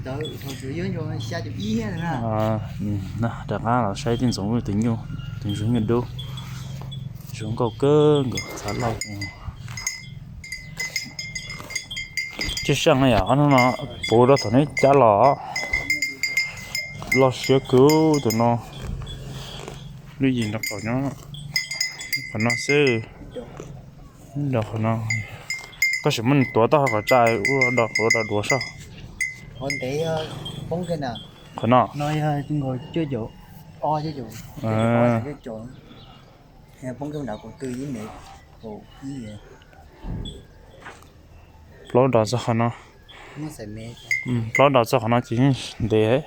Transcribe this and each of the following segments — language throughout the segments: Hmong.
Rov qab los saib tij ntxoov tus nyuj, tus ntsuag nyuj dub, ntsuag nkauj kawg nkaus txav loj. Tsis seej yom, qhov no puv rau thaum neb cab los, loj siab kawg tus no. Lub yim nrog qaum nyob qhov no xwb. Qhov no, koj sim muab nws tuav tau qhov tsai ua do duav soj. Qhov no, plaub dos txog qhov no, plaub dos txog qhov no ces yeej ntev.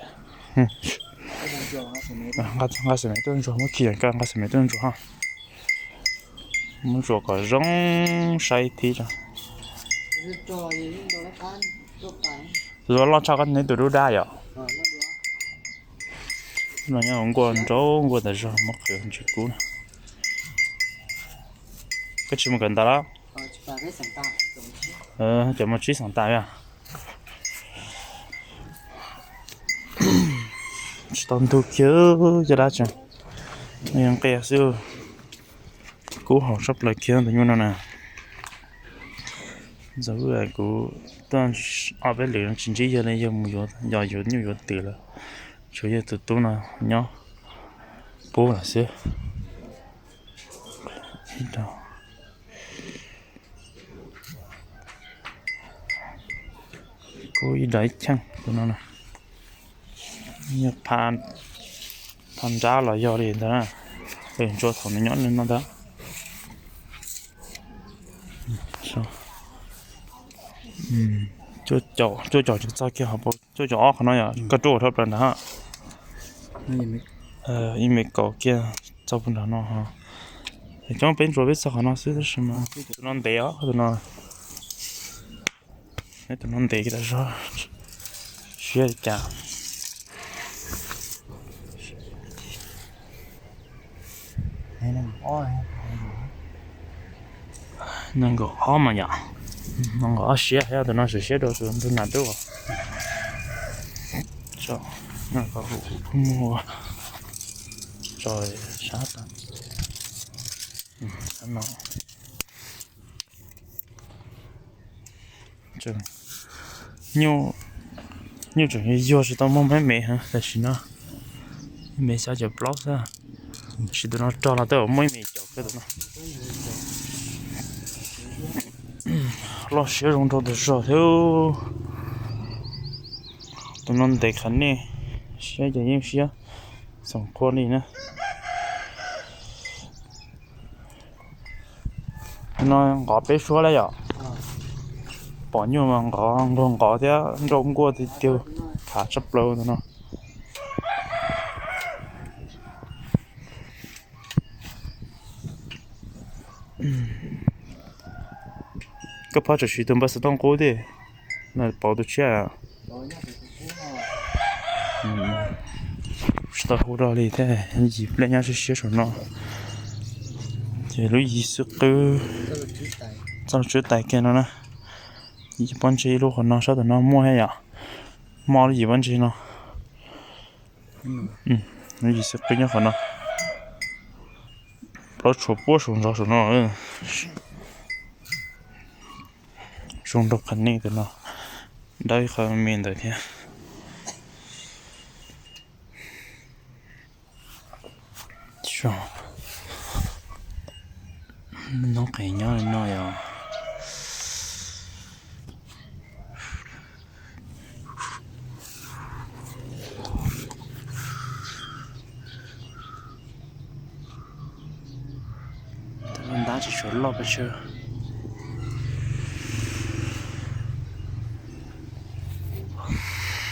Nqa xam me tuaj ntsuag, muab khi, nqa xam me tuaj ntsuag, muab ntsuag kom zoo saib thib. Tus loj tshaj koj neb tus dub dab yom. No nyob nkuaj nraug nkuaj tas zog muab qhwv ntsis kub na. Koj tsis mus kawm ntawv lawm? Cov mus tsib xeem tas. Tsis tau ntug kiag caj dab tsi, nqia xwb. Kub haum sab plaws kiag tus nyuj no na. Ntxawm kuv tuaj ob peb lwm tsis ntsib yawg li, yog yuav nyuj yuav twm lawm. Tshuav yawg tus tub no nyob pub lawm xwb. Kub ib dag ib cheej tus no. Yog pha nrab los yog li ntawd, ntsuag thaum nws nyob li no ntag. Cuaj caum tsis txog kiag, cuaj caum ob qhov no yom, koj rub dhau plaws ntawd. Ib me kaum kiag txog puag nram no. Coob peb ntsuag peb txog qhov no xwb tab sis mas tus no ntev os, tus no, tus no ntev tas zog. Siab li cas? Nees nkaum ob mas yom, nees nkaum ob siab, tus no siab rau tus nrug nas dub. Tso, no ko hu muag tso sab tas. Nyuj tseem yuag yuag tsis tau muaj me me heev tam sim no, me xya caum plaub xwb, tab sis tus no rog los twb muaj ib me caum kawg tus no. Loj siab zoo nraug tas zog thiab. Tus no ntev qhov nej, siab ces yeej siab xoom qhua li na. No nqov peb suab lawm yom. Pom nyuj mas nqov nquag nqov thiab nrauj nkuaj tiag tiag, khav tshaj plaws tus no. Koj phob tseem siv tus npawb xov tooj qub thiab, no pauv tus tshiab. Tsis tau hu rau li thiab, yim pliaj nyob siab siab saum no. Ces lub yim xwb qwb, txoj lub tswb tais kiag no na. Yim pob ntseg ib lub qhov no, sab tom no muaj thiab yom. Muaj lub yim pob ntseg no. Lub yim xwb qwb nyob qhov no. Plaub tshuav puab saum ntsos saum no. Zoo nraug qhov nej tus no, dawb ib qho me ntawd thiab. Noob qes nyob li no yom. Ntab tsis tshua loj pes tsawg.